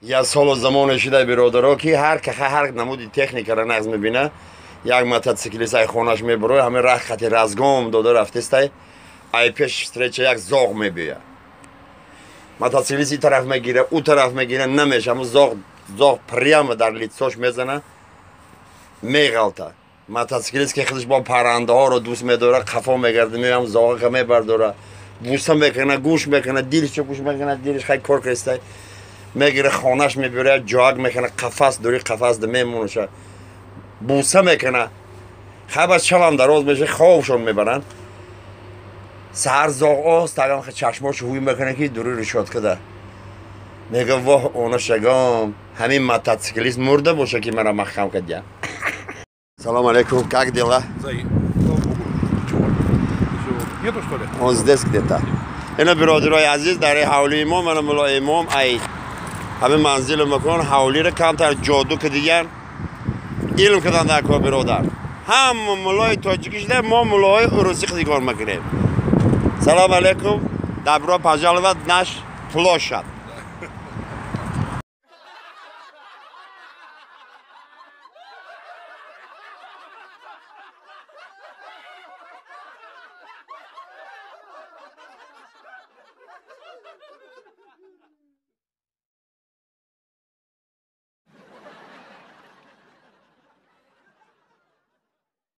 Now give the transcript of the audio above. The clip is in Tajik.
Як солу замоне шида, биродаро, ки ҳар ка ҳар намуди техникаро нағз мебина. Як мотоциклист ай хонаш мебурои, ҳамин рах хати разгон дода рафтестай, ай пеш встреча як зоғ мебиёя. Мотоциклист и тараф мегира, ӯ тараф мегира, намеша. Ҳамун зоғ прямо дар лицо ш мезана, меғалта. Мотоциклист, ки худаш бо паррандаҳоро дӯст медора, қафо мегарда, меоям, зоғака мебардора, буса мекана, гӯш мекана, дилшо гӯш мекана, дилш хай кор кестай. Мегира, хонаш мебиёра, ҷоак мекана, қафас дури қафас мемонаша, буса мекана. Хай, шавам дароз меша, хобшон мебаранд. Саҳар зоғ оз тагам чашмошо ҳуй мекана, ки дури решётка да. Мега: «Воҳ, она шагом, ҳамин мотоциклист мурда боша, ки мара маҳкам кардия». Салом алейкум, как дела? Нету, что ли? Он здесь где-то. Ина, биродарои азиз, дар ҳавлии мо мана мулло имом ай ҳамин манзилу макон ҳавлиро камтар ҷоду ки дигар илм кадан дар кор. Биродар, ҳама муллои тоҷикӣ шуда, мо муллоҳои урусӣ қиди кор мекунем. Салом алейкум, добро пожаловать наш площадь.